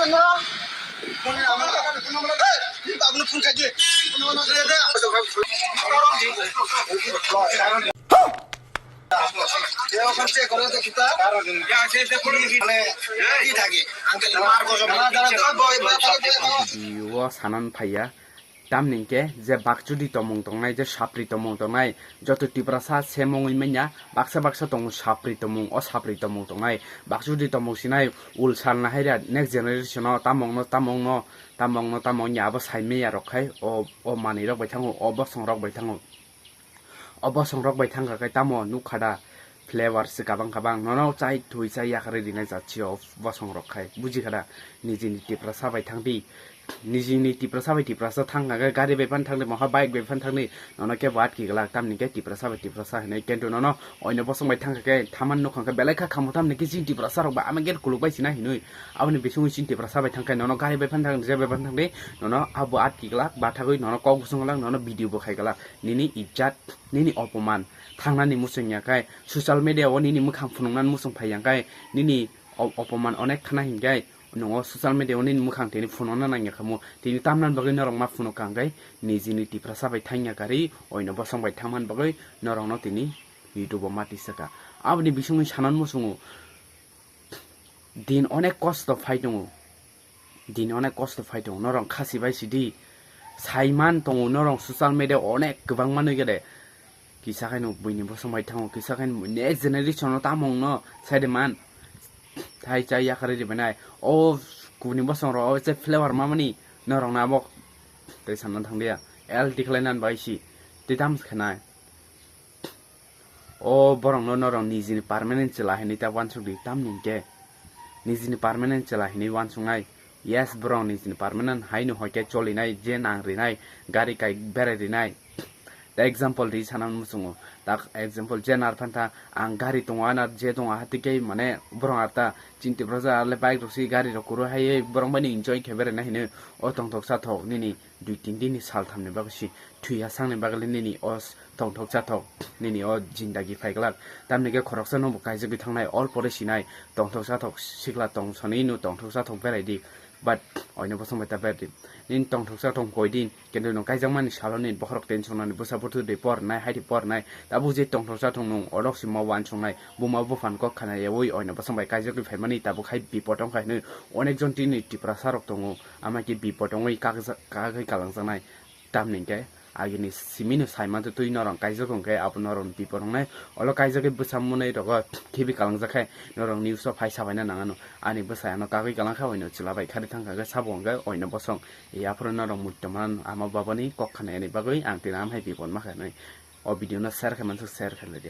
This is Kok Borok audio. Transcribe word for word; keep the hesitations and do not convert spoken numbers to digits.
Video o sanan phaiya. Tamni hwnkhe je bakchudi tongmung tongnai, je sapri tongmung tongnai, joto Tiprasa se mungwi manya, baksa baksa tongo sapri tongmung, o sapri tongmung tongnai, bakchudi tongmung sinai ul salna haira next generation o tamungno, tamungno, tamungno, tamungni abo saimaya rok khai o, o manwi rok bai thango, o bosong rok bai thango. O bosong rok bai thangkha khe tamo nukha da, flavor se kabang kabang, nono chai thui chai yakarwi rinai jat se o bosong rok khai, bujikha da, nijini Tiprasa bai thangdi, nijini Tiprasa bai Tiprasa thangkha khe gari bai phano thangdi, moha bike bai phano thangdi, nono kebo atki glak, tamni khe Tiprasa bai Tiprasa hinwi, kintu nono oino bosong bai thangkha khe thaman nukha khe belai kha khamu, tamni khe chini Tiprasa rok ba ama gate kuluk bai sina hinwi, aboni bisingwi chini Tiprasa bai thangkhe nono gari bai phano thangdi, je bai phano thangdi, nono abo atki glak, bathagwi nono kok bosong glak, nono video bo khai glak. Nini ijat, nini opoman thangnani muchung ya khai, social media o nini mwkhang phunuknani muchung phai ya khai, nini o-, opoman onek khana hinkhai, nongo social media o nini mwkhang tini phunukna nang ya khamu, tini tamnani bagwi norok ma phunuk kha hinkhai, nijini Tiprasa bai thang ya kari, oino bosong bai thangmani bagwi norokno tini YouTube o ma tisa kha. Aboni bisingwi sanan muchungo, din onek kosto phai tongo. Din onek kosto phai tongo, norok khasi bai sidi. Saiman tongo norok social media onek kwbangma nwi gede. Kisa khe no buini bosong bai thango, kisa khe no next generation no tamung no sai de man. Thai chai yakarwi ribai nai. O kubuni bosong rok o che flavor mamani norok na abo tei sanna thang dia. L tikhlai nan bai si. Tei tam khe nai. O borokno norok nijini permanent chwla hinwi ta uansuk di, tamni hwnkhe nijini permanent chwla hinwi uansuknai. Yes, borok nijini permanent haino hoi khe cholinai, je nang rinai, gari kai berai rinai. Ta example ri sana muchungo. Ta example je nar phantha ang gari tongo, ana je tongo, hati khe mane borok arta chinti bwrajak arle bike rok si gari rok kwrwi hai borok bai enjoy khe berai nai hinwi o tongthok chathok nini dui tin din ni sal tham ni bagwi si thwi asang ni bagwi nini o tongthok chathok nini o jindagi phai glak. Tamni khe khoroksa no bo kaijagwi thangnai, ol pore sinai, tongthok chathok sikla tong sani no tongthok chathok berai di, but oino bosong bai ta berai di. Nini tongthok chathok koi din, kintu no kaijakmani salo nini bokhorok tension nani bwsa bwtwi de por nai, hai de por nai, tabuk je tongthok chathok nung odok si ma uansuknai, buma buphan kok khana yaui oino bosong bai kaijagwi phaimani tabuk hai bipot wngkha hinwi onek jon tini Tiprasa rok tongo, ama khe bipot wngwi kagwi kalangjaknai. Tamni hwnkhe agini simino saimantwi twi norok kaijak hwnkhe abo norokni bipor wngnai. Olo kaijagwi bwsa mwnwi rogo khibi kalangjak khe norok news o phai sabaina nangano. Ani bwsai ano kagwi kalangkha hwino chwla bai khari thangkha khe sabo hwnkhe oino bosong. Aphuru norok muitu man ama babani kok khana yani bagwi ang tini amhai bipor makha hinwi o video no share khe mansuk share khe lai di.